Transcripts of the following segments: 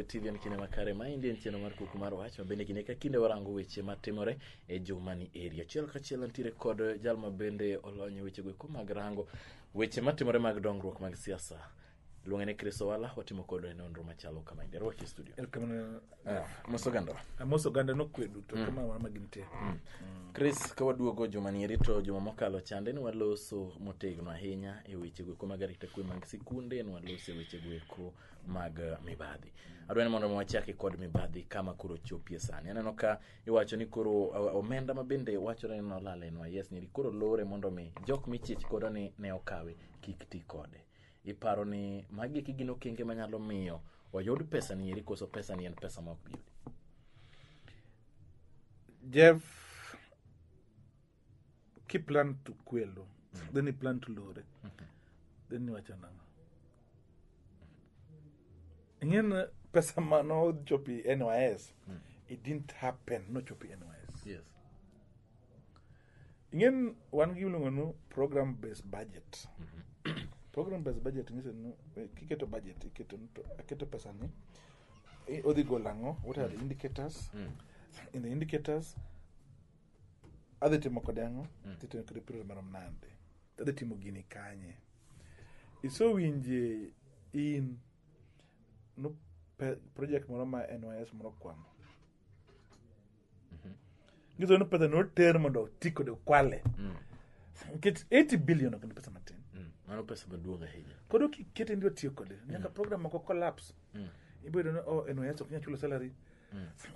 TV en kinde makare maendi en chenro mar kuku mar wach ma bende kinde ka kinde warango weche matimore e juma ni eri. Achiel kachiel nitiere kod jal ma bende olony e wechego eko mag rango weche matimore mag dongruok mag siasa. Luonge ni Chris Owala, watimo kod nonro machalo kama endi. Arwaki e studio. Erokamano. Mos oganda. Amos oganda nokwe duto kama ma gintie. Chris, ka waduogo juma ni eri to juma mokalo chande ne waloso motegno ahinya e weche goeko mag arita kwe mag sikunde, ne waloso e weche goeko mag mibadhi. Adwa ni mondo mi wachaki kod mibadhi kama koro chopie sani. Aneno ka iwacho ni koro omenda ma bende wachore ni nolal e NYS ni koro lore mondo mi jok michich godo ni ne okawe kik ti kode. Iparo ni magi eki gin okenge manyalo miyo oyud pesa ni eri koso pesa ni en pesa ma ok bi yudi? Jeff, ki plan to kwelo, then i plan to lore. Then iwacho nang'o? Ing'e pesa ma nochopi NYS, it didn't happen, nochopi NYS. Ing'e wan gi iluongo ni program based budget. Program based budget nyiso ni kiketo budget iketo ni to aketo pesa ni odhi golo ang'o, what are the indicators? In the indicators adhi timo kode ang'o? Adhi timo kode period marom nade? Adhi timo gini kanye? Isewinje in no project moro ma NYS moro kwamo. Nyiso ni pesa noter mondo oti kode kwale. Nikech 80 billion ok en pesa matin. Mano pesa maduong' ahinya. Koro kikete ndio tiyo kode. Nyaka program moko collapse. Ibo yudo ni oh, NYS ok nyal chulo salary.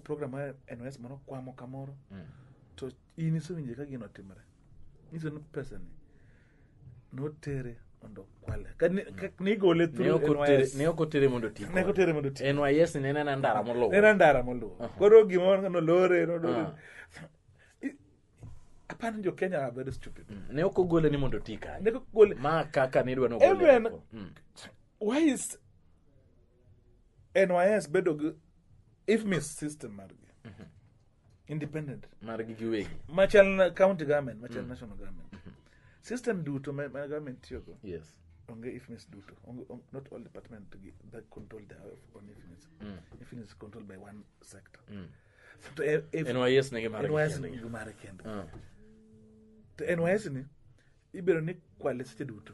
Program mar NYS moro kwamo kamoro. To in isewinje ka gino otimore. Nyiso ni pesa ni notere mondo kwale. Ka nigole through NYS. Ne ok otere mondo oti Ne ok otere mondo oti. NYS ne en ndara moluwo. Ne en ndara moluwo. Koro gima nolore, nolore. Apani jo Kenya are very stupid. Ne ok ogole ni mondo oti kanyo. Ne ok ogole. Ma kaka nidwa ni ogole. Even, why is NYS bedo gi IFMIS system margi? Independent. Margi giwegi. Machal na county government, machal national government. System duto ma government tiyogo. Onge IFMIS duto. Onge, not all department that control their own IFMIS. IFMIS is controlled by one sector. So, if NYS nigi mare NYS kende. nigi mare kende. To NYS ni ibiro ni kwale seche duto.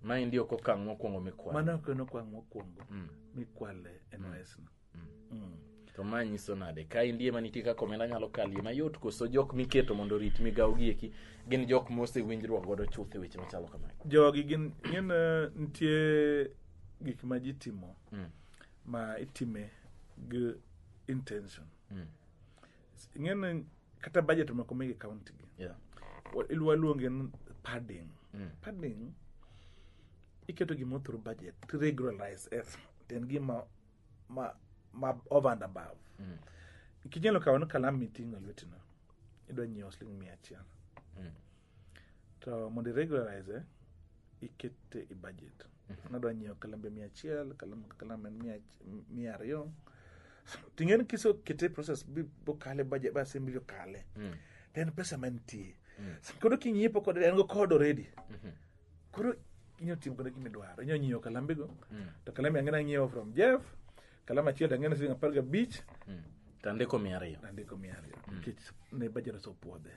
Ma endi ok okang' mokwongo mikwale. Mano ok en okang' mokwongo mikwale NYS no. To ma nyiso nade? Ka indie ma nitie kaka omenda nyalo kalie mayot koso jok miketo mondo orit migawo gi eki gin jok mosewinjruok godo chuth e weche machalo kamae? Jogi gin nitie gik ma ji timo ma itime gi intention. Ing'e kata budget moko mege county gi. Waluonge ni padding. Padding iketo gimoro through budget to regularize it. To en gima ma over and above. Kinyalo kawo ni kalam miting'o e lweti no, idwa nyiewo siling 100. To mondo i regularize ikete e budget. Nadwa nyiewo kalambe 100, kalam ka kalam en 200. To ing'e ni kisekete process bokale budget, ba assembly okale. To en pesa mantie. Koro kinyiepo kode, en go code already. Koro inyalo timo kode gima idwaro. Inyalo nyiewo kalambego. To kalambe ang'e nanyiewo from Jeff. Kalam achiel to ang'e ni siling 15. To andiko 200. Andiko 200. Nikech ne budget osepuodhe.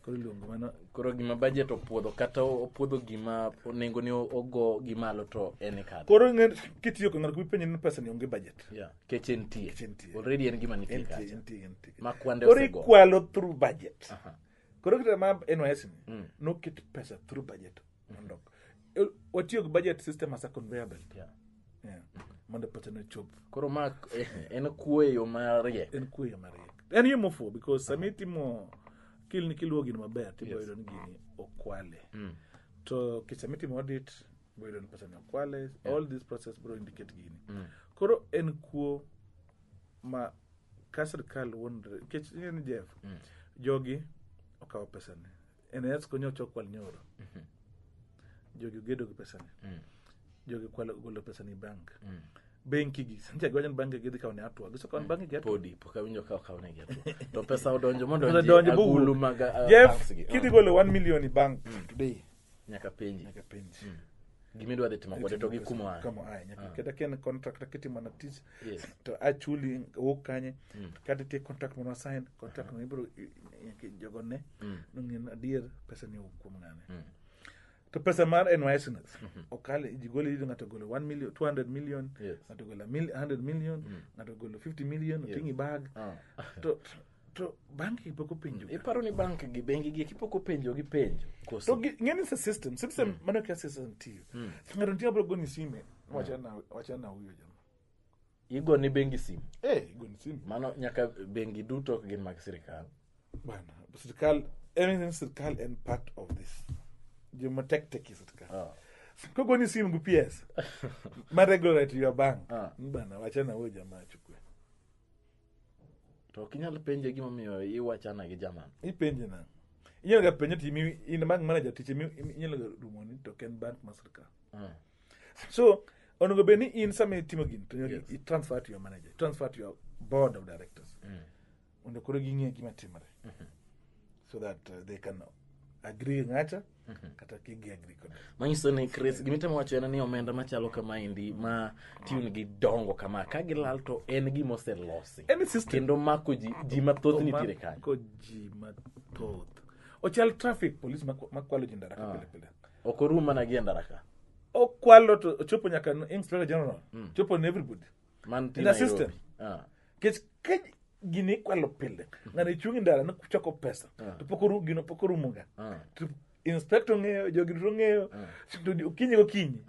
Koro iluongo mano. Koro gima budget opuodho kata opuodho gima nengo ne ogo gi malo to en e kata. Koro ng'e kitiyo kod ng'ato kipenjo ni pesa ni onge budget. Yeah. Kech entie. Kech entie. Already en gima nitie Entie, kacha. entie, entie. Ma kwande Koro osego. ikwalo through budget. Koro kata ma NYS ni, noket pesa through budget. Mondo watiyo gi budget system as a conveyor belt. Yeah. Mondo pesa no chop. Koro ma en kuo e yo mariek. En kuo e yo mariek. En yo mofuwo because sama itimo kiluwo gino maber to ibiro yudo ni gini okwale. To sama itimo audit ibiro yudo ni pesa ni okwale. All this process biro indicate gini. Koro en kuo ma ka sirkal wuondre nikech ing'e ni Jeff, jogi okawo pesa ni. NYS konyo chok kwal nyoro. Jogi ogedo gi pesa ni. Jogi kwalo golo pesa ni bank. Benki gi, nitie giwacho ni bank gi dhi kawo ne hatua. Gisekawo ne bank gi hatua. Podi, pok awinjo ka okawo negi hatua. To pesa odonjo mondo Pesa odonji donjo agulu bowuok. mag Jeff, banks gi. kidhi golo 1 million i bank today. Nyaka penji. Nyaka penji. Gimidwa dhi timo kode to gi kuma oaye. Kama oaye nyaka kata ka en contract kitimo na tich Yes. to achuli wuok kanye. Kata nitie contract moro sign contract no ibiro nyaka jogo ne nong'e ni adier pesa ni owuok kuom ng'ane. To pesa mar NYS no okale ji golo, iyudo ng'ato ogolo 1 million, 200 million, ng'ato ogolo 100 million, ng'ato ogolo 50 million, oting'o i bag. To bank pok openjo. Iparo ni bank gi bengi gi pok openjo gi penjo koso? To ng'e ni it's a system. System mano kaka system tiyo. Ng'ato nitie abiro goni sime wachana wachana huyo jamaa. Igo ni bengi simu? Eh, igoni simu. Mano nyaka bengi duto ok gin mag sirikal. Bana, sirikal, anything sirikal en part of this. Joma tek tek e sirikal. Kogoni simu gi PS ma regulate your bank. Bana, wachana huyo jamaa achukue. To ok inyal penje gimomiyo iwachana gi jaman? Ipenje na. Inyalo ga penje to in bank manager tich inyalo ga rumoni to ok en bank mar sirikal. So onego bed ni in sama itimo gini to nyaka i transfer to your manager, transfer to your board of directors. Mondo koro ging'e gima timore. So that they can agree ng'acha kata kik gi agree kode. Manyiso ni Chris, gimitemo wacho en ni omenda machalo kamaendi ma tune gi dongo kama ka gilal to en gima oselosi. Any system. Kendo mako ji, ji mathoth nitiere kanyo. Omako ji mathoth. Ochal traffic police makwalo ji ndara ka pile pile. Ok orum mana gi e ndara ka. Okwalo to ochopo nyaka inspector general. Chopo ne everybody. Mantie In a Nairobi. system. Nikech ka gini ikwalo pile, ng'ano ichung' e ndara nochoko pesa, to pok oru, gino pok orumo ga. To inspector ong'eyo, jogi duto ong'eyo, to okinyi gokinyi,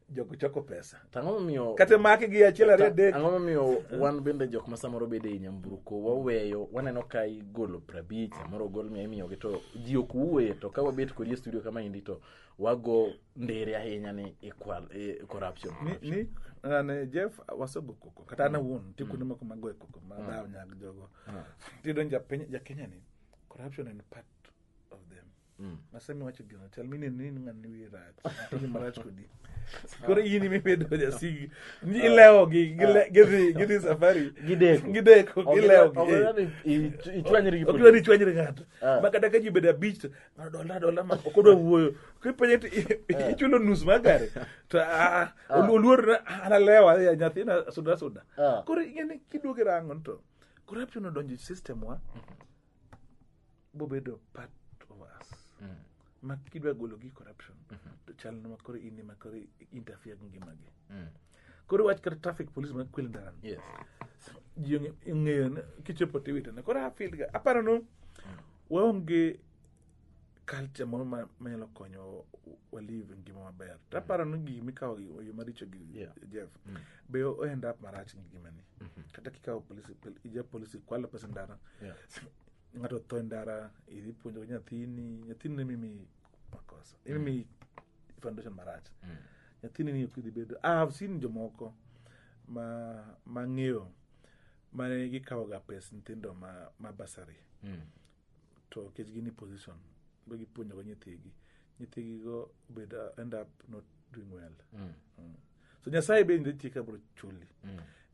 jogo choko pesa. To ang'o momiyo Kata make gi achiel ariyo adek. Ang'o momiyo wan bende jok ma samoro bedo ei nyamburko waweyo waneno ka igolo 50, samoro ogol 100 imiyogi to ji ok wuoye, to ka wabet kodi e studio kama endi to wago ndere ahinya ni ikwal, corruption. Ni ng'ane Jeff wasego koko kata an awuon nitie kuonde moko magoye koko ma dhawo nyag jogo. Tiyudo ni japiny ja Kenya ni corruption en part of them. Masemi wacho gino chal mineno ni ng'ani wiye rach, timo marach kodi. Koro in emibedo jasigi. Ni ilewo gi gidhi safari. Gideko. Gideko, gilewo gi. Ok gidwa ni ichwanyri gi Ok gidwa ni ichwanyri ng'ato. Ma kata ka ji bedo abich to ng'ato dola dola ma ok odwa wuoyo. Kipenje to ichulo nus mar gari. To oluor na an alewa nyathina suda suda. Koro ing'e ni kiduogo irango to corruption odonjo e system wa bobedo part of us. Ma kidwa golo gi corruption to chal ma koro in ema koro interfere gi ngimagi. Koro wach kata traffic police ma kwelo ndara. Ji ong'eyo ni kichopo tiwito ne. Koro afeel ga aparo no waonge culture moro manyalo konyo wa live ngima maber. To aparo ni gik mikawo gi yo maricho gi Jeff be o end up marach gi ngimani. Kata kikawo polisi, ija polisi kwalo pesa ndara. Ng'ato otho e ndara, idhi puonjo nyathini, nyathini ne mimi makosa. Imimi foundation marach. Nyathini ni ok idhi bedo. I have seen jomoko ma mang'eyo mane gikawo ga pes nyithindo ma bursary. To nikech gin e position, be gipuonjo go nyithigi. Nyithigi go bed end up not doing well. So Nyasaye be nitie ka biro chuli.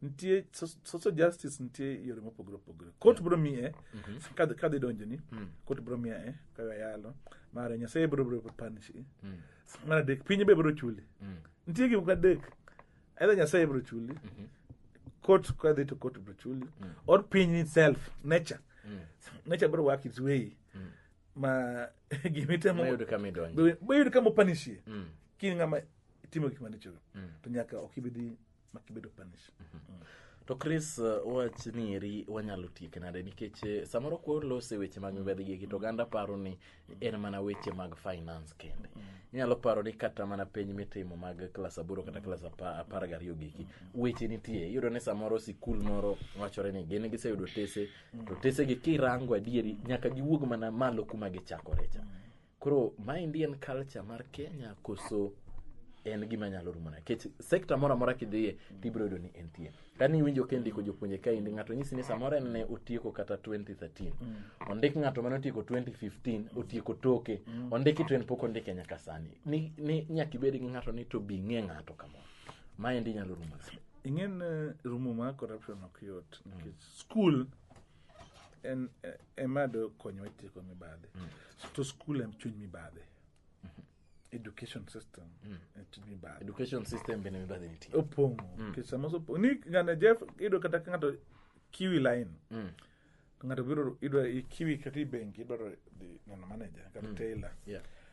Nitie social justice, nitie yore mopogore opogore. Court biro miye kadhi donjoni, court biro miye ka yalo. Mare Nyasaye biro punish. Mar adek, piny be biro chuli. Nitie gik moko adek. Either Nyasaye biro chuli, court kadhi to court biro chuli, or piny itself, nature. Nature biro work its way. Ma gimitemo Mayud kama idonje. Bayud kama punish. Kin ng'ama timo gik maricho to nyaka ok ibi dhi makibedo punish. To Chris, wach ni eri wanyalo tieke nade nikech samoro kwalose weche mag mibadhi gi to oganda paro ni en mana weche mag finance kende. Inyalo paro ni kata mana penj mitimo mag klas 8 kata klas 12 giki weche nitie. Iyudo ni samoro sikul moro wachore ni gin giseyudo tese, to tese gi kirango adieri nyaka giwuog mana malo kuma gichakore cha. Koro maendi en culture mar Kenya koso en gima nyalo rumo nade? Nikech sekta moro amora kidhiye tibiro yudo ni entie. Kani iwinjo kendiko jopuonje kaendi, ng'ato nyisi ni samoro en ne otieko kata 2013. Ondik ng'ato mane otieko 2015, otieko toke. Ondiki to en pok ondike nyaka sani. Ni nyaka ibed gi ng'ato ni to bi ng'e ng'ato kamoro. Maendi nyalo rumo nade? Ing'en rumo mar corruption ok yot nikech school en ema do konyowa tieko mibadhi. To school en chuny mibadhi. Education system en tij mibadhi. Education system bende mibadhi nitie. Opong'o. Nikech sama osepong', ni ng'ane Jeff iyudo kata ka ng'ato kiwi line. Ng'ato biro idwa kiwi kata i bengi idwaro dhi neno manager kata tailor.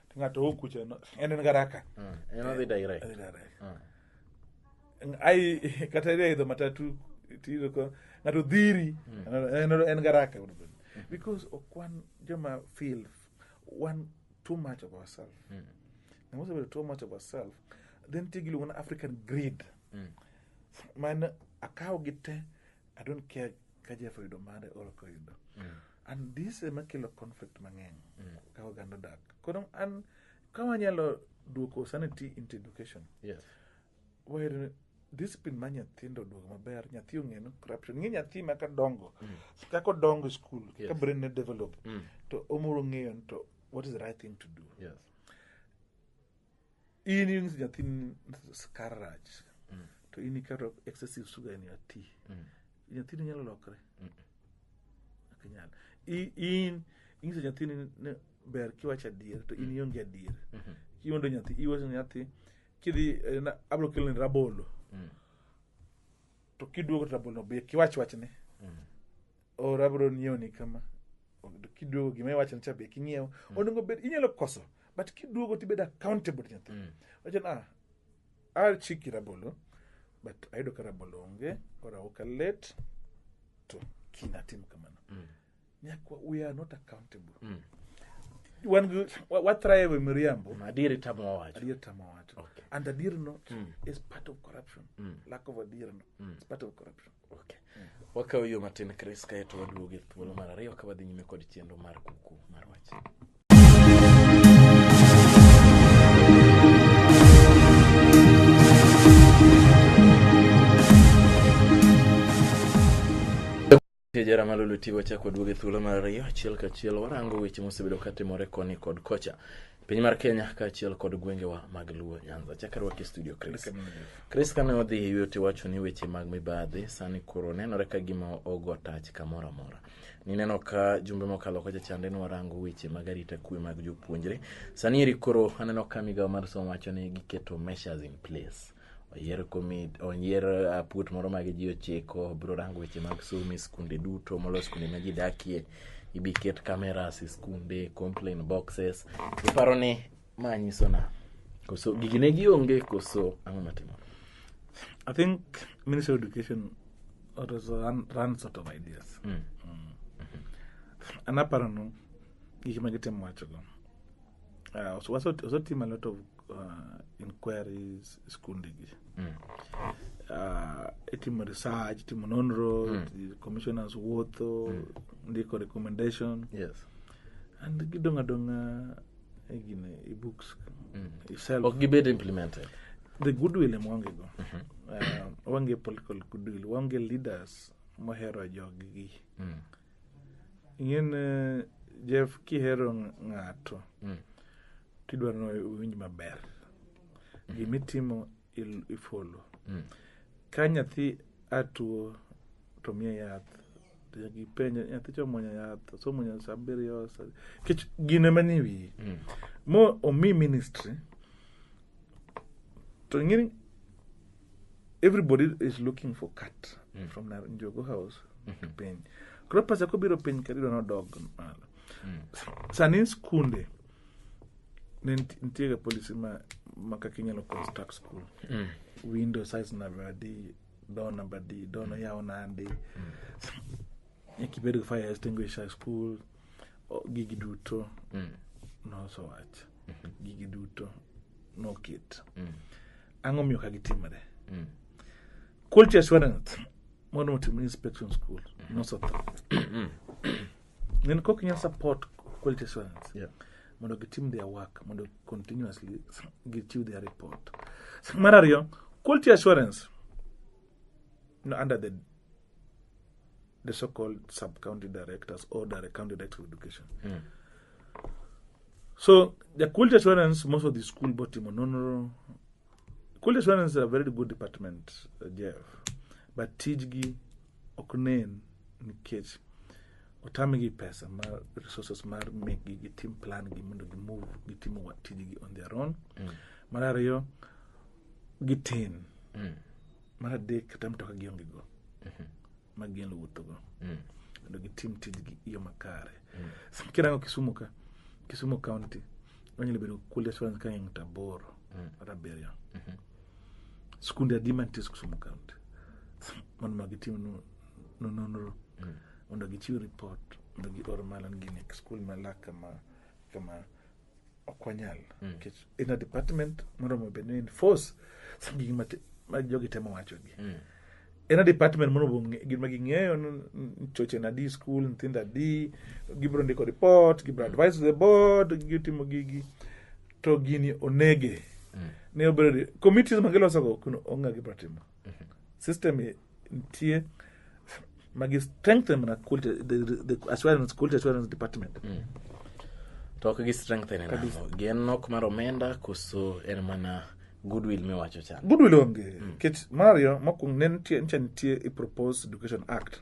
To ng'ato o kucha no, en garaka. En odhi direct. Odhi direct. Ai kata idhi idho matatu tiyudo ka ng'ato dhiri en garaka. Because ok wan joma feel wan too much of ourselves. Ng'ama osebedo too much of ourselves, then nitie giluongo ni African greed. Man akawo gi te, I don't care ka Jeff oyudo mare or ok oyudo. And this ema kelo conflict mang'eny ka oganda odak. Koro an ka wanyalo duoko sanity into education, wayudo ni discipline mar nyithindo oduogo maber, nyathi ong'eyo ni corruption. Ng'e nyathi ma kadongo, kaka odongo e school, kaka brain ne develop, to omoro ng'eyo ni to what is the right thing to do. In inyiso nyathi ni sukar rach, to in iketo excessive sugar in your tea. Nyathini nyalo lokre? Ok nyal. In inyiso nyathini ni ber kiwacho adier, to in ionge adier. Kiwuondo nyathi, iwacho nyathi, kidhi abiro keloni rabolo. To kiduogo to rabolo be kiwach wachne. Or abiro nyiewoni kama. To kiduogo gima iwacho cha be king'iewo. Onego bed inyalo koso, but kiduogo tibedo accountable to nyathi. Wacho ni, achiki rabolo, but ayudo ka rabolo onge, or awuok late, to kiny atim kamano. Nyakwa, we are not accountable. Wan gi wa thrive e miriambo. Adier tamo wacho. Adier tamo wacho. And adier no is part of corruption. Lack of adier no is part of corruption. Okay. Wakawo yo matin Chris kaeto waduogo e thuolo mar ariyo ka wadhi nyime kod chenro mar kuku mar wach. Jara Malulu TV wachako waduogo e thuolo mar ariyo achiel kachiel warango weche mosebedo katimore koni kod kocha piny mar Kenya kaachiel kod gwengewa mag Luo Nyanza. Chak arwaki e studio Chris. Chris kane odhi e yueyo tiwacho ni weche mag mibadhi sani koro nenore ka gima ogo tach kamoro amora. Nineno ka jumbe mokalo kocha chande ne warango weche mag arita kwe mag jopuonjre. Sani eri koro aneno ka migawo mar somo wacho ni giketo measures in place. Oyier komit, oyier aput moro mag ji ochiko biro rango weche mag somo e skunde duto moloyo skunde ma ji dakie. Ibi ket cameras e skunde, complaint boxes. Iparo ni ma nyiso na koso gigi ne gionge koso ang'o matimore? I think Ministry of Education also run sort of ideas. An aparo no gik ma gitemo wachogo. Osetimo a lot of inquiries skunde gi. Itimo research, itimo nonro, commissioners wuotho, ndiko recommendation. And gidong' adong'a e gine, e books. Itself. Ok gibed implemented. The goodwill ema waonge go. Waonge political goodwill, waonge leaders mohero joggi. Ing'en Jeff, kihero ng'ato, tidwaro ni owinj maber. Gimitimo ifollow. Ka nyathi atuo to miye yath, to nyaka ipenje nyathi cha omuonyo yath, osemuonyo sa abiriyo, nikech gino ema nie wiyi. Mo omi ministry, to ing'eni everybody is looking for cut from Njogo House to piny. Koro pesa kobiro piny ka idwa nodog malo. Sani skunde ne nitie ga policy ma kaka inyalo construct school. Window size number adi, door number adi, door no yaw nade. Nyaka ibed gi fire extinguisher school, gigi duto nosewach. Gigi duto noket. Ang'o miyo ka gitimore? Quality assurance mondo otim inspection school nosetho. Nen kok inyal support quality assurance mondo gitim their work, mondo continuously gichiw their report. Mar ariyo, quality assurance no under the so-called sub-county directors or the county director of education. So the quality assurance, most of the school board timo nonro. Quality assurance is a very good department, Jeff, but tijgi ok nen nikech Otamgi pesa mar resources mar mekgi gitim plan gi mondo gi move gitim tijgi on their own. Mar ariyo, gitin. Mar adek, kata mtoka gionge go ma ginyalo wuothogo mondo gitim tijgi e yo makare. Kirango Kisumu ka, Kisumu County, wanyalo bedo quality assurance ka ng'eny to aboro kata abiriyo. Skunde adi mantie Kisumu County mondo ma gitim nonro mondo gichiw report mondo gior malo ni gini skul malak kama kama ok wanyal nikech in a department moromo bed ni enforce gik ma jogi temo wachogi. En a department monego gima ging'eyo ni choche na di school nyithindo adi gibiro ndiko report gibiro advise the board gitimo gigi to gini onege ne obedo committees ma giloso go kuno onge gibiro timo system nitie magi strengthen mana quality, the assurance, quality assurance department. To ok gi strengthen e nang'o? Gin nok mar omenda koso en mana goodwill miwacho cha? Goodwill onge nikech mar ariyo mokwongo ne nitie ncha nitie i proposed education act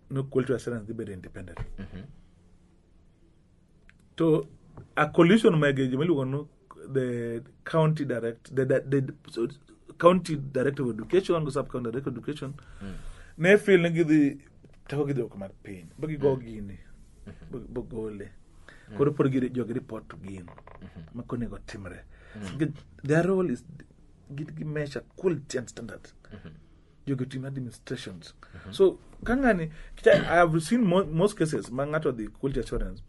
no quality assurance dhi bedo independent to a coalition mege joma iluongo no the county direct the so, county director of education go sub county director of education ne feel ni gidhi teko gidhi oko mar piny ba gigo gini bogole koro pod jogi report to gin ma konego timre. Their role is gi measure quality and standard. Jogi tim administrations so ka ng'ani I have seen most cases ma ng'ato dhi quality assurance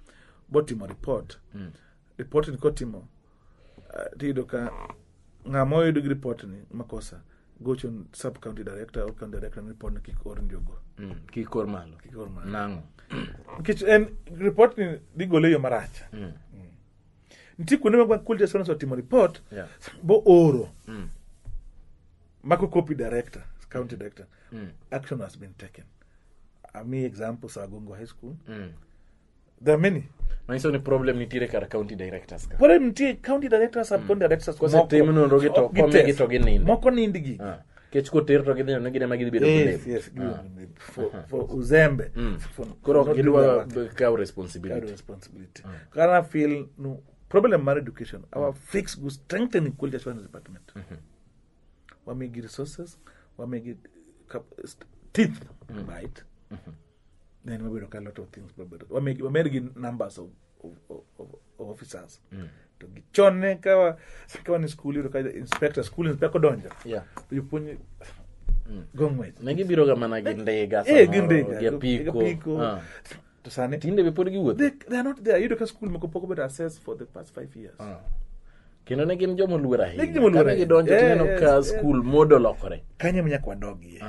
botimo report. Report ni kotimo tiyudo ka ng'ama oyud gi report ni makosa gocho sub county director or county director ni report ni kik or njogo. Kik or malo. Kik or malo. Nang'o? Nikech en report ni dhi gole e yo marach. Nitie kuonde ma quality assurance otimo report bo oro mako copy director, county director, action has been taken. Ami example Sagongo High School. There are many. Manyiso ni problem nitiere kar county directors ka. Problem nitie county directors, sub county directors. Kosetim nonro gi to Ok komigi gitest. to gininde. Moko nindgi. Ah. Kech koter to gidhi neno ni gin ema gidhi bedo blamed. Yes, for uzembe, Koro for ok not doing their gidwa work. kawo responsibility. Carry responsibility. Kana feel no problem mar education. Our fix go strengthen quality assurance department. Wamigi resources, wamigi teeth, right? Then we will a lot of things. Wamigi wamigi numbers of officers. To gichone kawa ni school yudo ka inspector, school inspector donjo. Jopuonj go ng'wech. Ne gibiro ga mana gi ndiga Eh, gi samoro, ndiga, gi apiko. gi apiko. To sani Tinde be pod giwuotho. They are not there. Yudo ka school moko pok obedo assessed for the past 5 years. Kendo ne gin joma oluor ahinya. Ne gin joma oluor Kane ahinya. gidonjo tineno ka school mode olokore. Kanyo ema nyaka wadogie.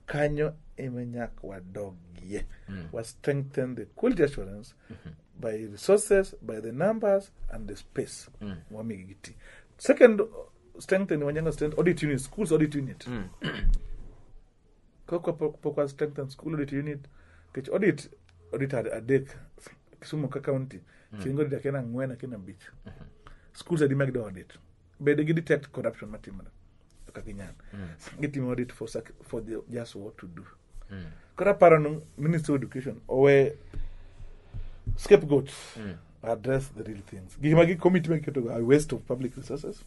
Kanyo ema nyaka wadogie. Wa strengthen the quality assurance by resources, by the numbers and the space. Wamigi giti. Second, strengthen wanyalo strengthen audit unit, schools audit unit. Kaka pok wa strengthen school audit unit, nikech audit adek Kisumu ka county, chieng' audit akia ang'wen akia abich. Schools adi mag do audit? Bede gi detect corruption matimore. Ok ginyal. Gitimo audit for the just what to do. Koro aparo ni Ministry of Education owe scapegoats, address the real things. Gik ma gi committee ma giketo go are waste of public resources.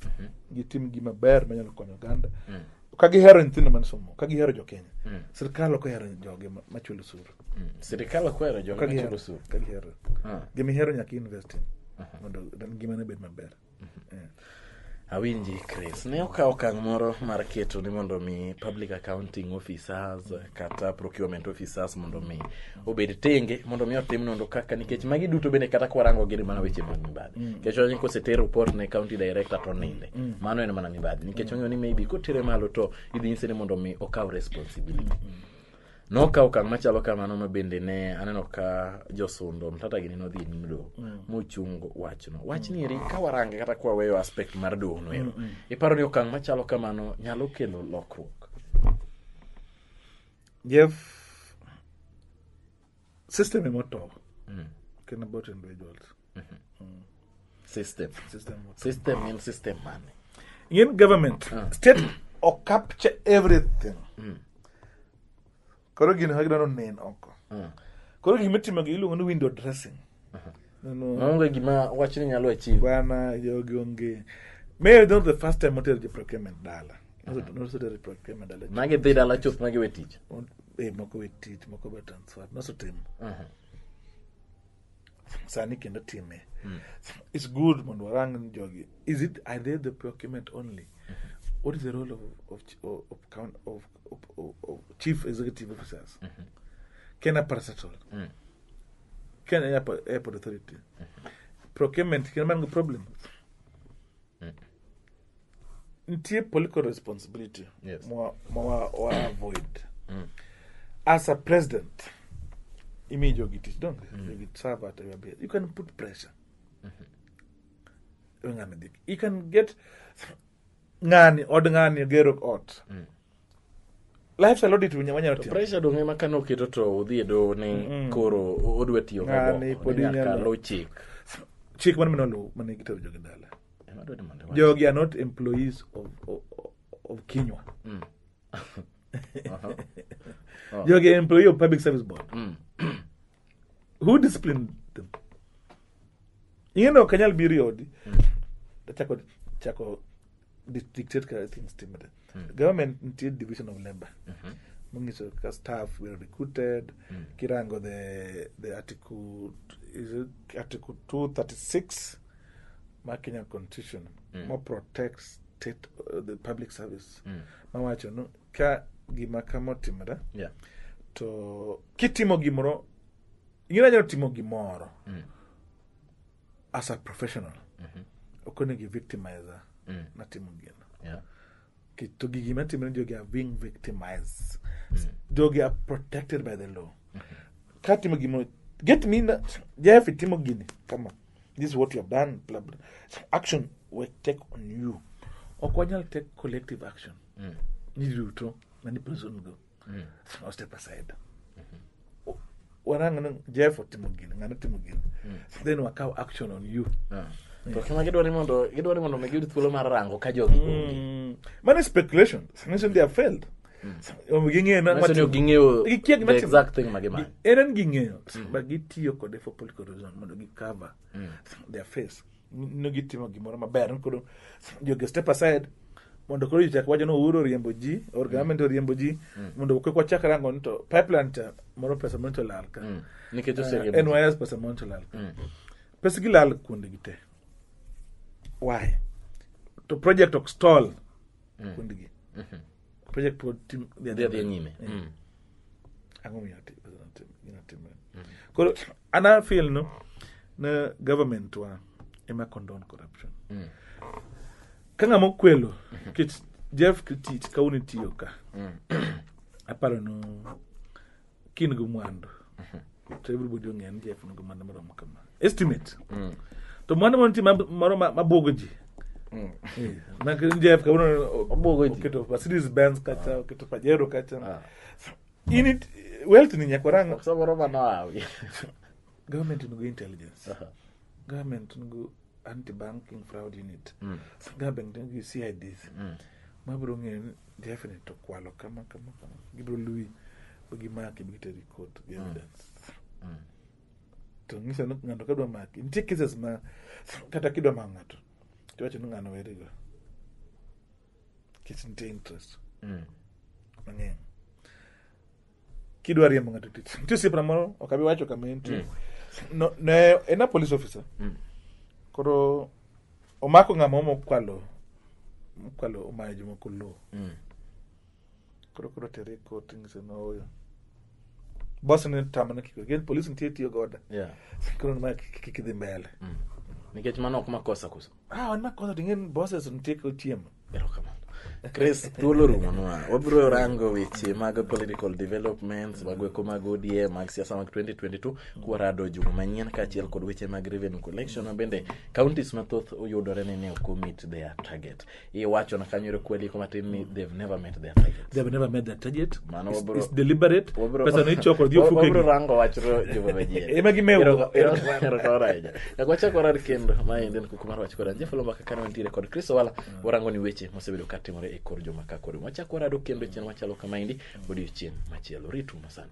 Gitim gima ber manyalo konyo oganda. Ka gihero nyithindo man somo, ka gihero jo Kenya. Sirkal ok ohero joge machulo osuru. Sirikal ok ohero joge Ka machulo gihero, osuru. ka gihero. Gima ihero nyaka invest in mondo ngimane obed maber. Awinji Chris, ne okawo okang' moro mar keto ni mondo mi public accounting officers kata procurement officers mondo mi obed tenge mondo mi otim nonro kaka nikech magi duto bende kata kwarango gin mana weche mag mibadhi. Nikech wanyo koseter report ne county director to ninde. Mano en mana mibadhi nikech ong'eyo ni maybe kotere malo to idhi nyise ni mondo mi okaw responsibility. Nokawo okang' machalo kamano ma bende ne aneno ka josundo mtata gini nodhi e nyim doho mochung wachno. Wachni eri ka warange kata kwa weyo aspect mar doho no ero, iparo ni okang' machalo kamano nyalo kelo lokruok? Jeff, system emotow. Ken about individuals. System. System emotow. System en system mane? In government, state o capture everything. Koro gino ka gidwaro nen oko. Koro gimitimo gi iluongo ni window dressing. No, Maonge gima wachni nyalo achieve. Bwana jogi onge. Maybe not the first time motero ji procurement dala. Nosetero procurement dala. Magi dhi dala chuth magi we tich. Moko we tich, moko be transfer. Nosetimo. Sani kendo time. It's good mondo warang ni jogi. Is it are they the procurement only? What is the role of chief executive officers? Kenya Parastatal. Kenya Airport Authority. Procurement kendo man gi problem. Nitie political responsibility ma wa avoid. As a president, imiyo jogi tich donge? Jogi serve at your base. You can put pressure. E ng'ani dhi. You can get ng'ani od ng'ani ogero ot. Lifestyle audit wanyalo To timo. pressure dong' ema kane oketo to odhi e doho ni koro odwa tiyo Ng'ani goboko. pod Ni nyaka inyalo- luw chik. Chik mane minoluw mane gitero jogi dala. Ema adwa ni mondo iwach. Jogi are not employees of Kinyua. Jogi are employee of Public Service Board. Who disciplined them? Ing'e ok anyal biro e odi chako dictate kaka things timore. Government nitie division of labor. Manyiso ka staff were recruited, kirango the article, is it article 236 mar Kenya Constitution ma protects state the public service mawacho no ka gima kama otimore to kitimo gimoro ing'e anyalo timo gimoro as a professional ok onego victimize natimo gino. To gigi matimore jogi are being victimized. Jogi are protected by the law. Katimo gimoro get me na Jeff itimo gini kama this is what you have done, blah, blah. Action will take on you. Ok wanyal take collective action ni duto mani prison go or step aside. Warang ni Jeff otimo gini, ng'ano timo gini, then wakaw action on you. To kama gidwaro ni mondo mi giyud thuolo mar rango ka jogi onge. Mano is speculation. Nyiso ni they have failed. Ging'eyo na Manyiso ni ok ging'eyo Gikia gima the timo. exact thing ma gimanyo. En ging'eyo but gitiyo kode for political reason mondo gi cover their face no gitimo gimoro maber koro jogi step aside mondo koro ji chak wacho ni Uhuru oriembo ji or government oriembo ji mondo kik wachak rango ni to pipeline cha moro pesa moro to lal ka. Nikech oseriembo ji. NYS pesa moro to lal ka. Pesa gi lal kuonde gi te. Why to project ok stall kuonde gi? Project pod tim Dhi adhiya nyime. Ang'o miyo gino timore? Koro an a feel no na government wa ema condone corruption. Ka ng'ama okwelo nikech Jeff tich kawuono itiyo ka aparo no kin gi mwandu to everybody ong'eyo ni Jeff nigi mwandu maromo kama estimate to mwandu moro nitie moro mabuogo ji. Jeff kawuono Obuogo ji. oketo Mercedes Benz kacha, oketo Pajero kacha. In it wealth ni nyaka warang. Samoro mano hawi. Government nigo intelligence, government nigo anti-banking fraud unit, government nigo CIDs mabiro ng'eyo ni definitely to kwalo kama kama kama gibiro luwi ba gimaki ba giteri court gi evidence to ng'iso ni ng'ato kadwa maki nitie cases ma kata kidwa mako ng'ato tiwacho ni ng'ano werigo nikech nitie interest mang'eny kidwa riembo ng'ato tich. Nitie osiepna moro ok abi wacho kama entie no, ne en a police officer. Koro omako ng'ama mokwalo mokwalo omayo jomoko lowo. Koro tere e court ing'ise no oyo boss ne tamane kik gin police nitie tiyo goda. Koro ma kik idhi mbele. Nikech mano ok makosa koso. Ah, en makosa to ing'e ni bosses nitie kochiemo. Erokamano. Chris, thuolo rumonwa. Wabiro rango weche mag political developments, mag weko mag ODM, mag siasa mag 2022 kwarado juma manyien kaachiel kod weche mag revenue collection ma bende counties mathoth oyudore ni ne ok meet their target. Iwacho na kanyo ero kweli matin ni they've never met their target. They have never met their target. Mano It's deliberate. Pesa no ichoko dhi ofuke wabiro gi. rango wachno juma manyien. Ema gimewo. Erokamano ahinya. Nyaka wachak warar kendo. Maendi en kuku mar wach kod an Jeff Oloo Mbaka kane wantiere kod Chris Owala warango ni weche mosebedo katimore e kor juma ka kod wachak warado kendo e chenro machalo kamaendi odiochieng' machielo. Ritu masani.